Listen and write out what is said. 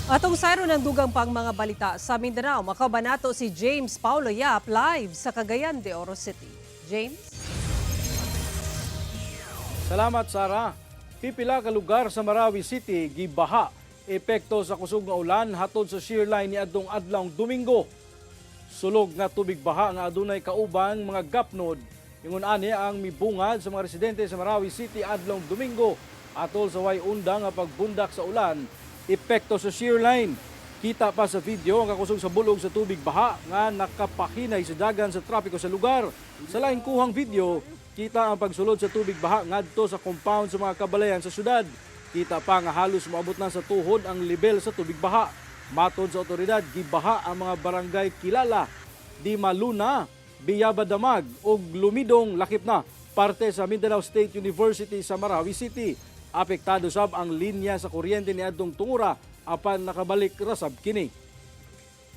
Atong sayro ng dugang pang mga balita sa Mindanao. Makauban nato si James Paulo Yap live sa Cagayan de Oro City. James? Salamat, Sara. Pipila ka lugar sa Marawi City gibaha epekto sa kusog nga ulan hatod sa shear line niadtong adlawng Domingo. Sulog nga tubig baha nga adunay kauban mga gapnod. Ingon ani ang mibungad sa mga residente sa Marawi City adlawng Domingo atol sa way unda nga pagbundak sa ulan epekto sa shear line. Kita pa sa video ang kakusog sa bulog sa tubig baha nga nakapahinay sa dagan sa trapiko sa lugar. Sa laing kuhang video, kita ang pagsulod sa tubig baha ngadto sa compound sa mga kabalayan sa syudad. Kita pa nga halos moabot na sa tuhod ang level sa tubig baha. Matod sa otoridad, gibaha ang mga barangay Kilala, Di Maluna, Biyaba Damag ug Lumidong, lakip na parte sa Mindanao State University sa Marawi City. Apektado sab ang linya sa kuryente niadtong tungura apan nakabalik ra sab kini.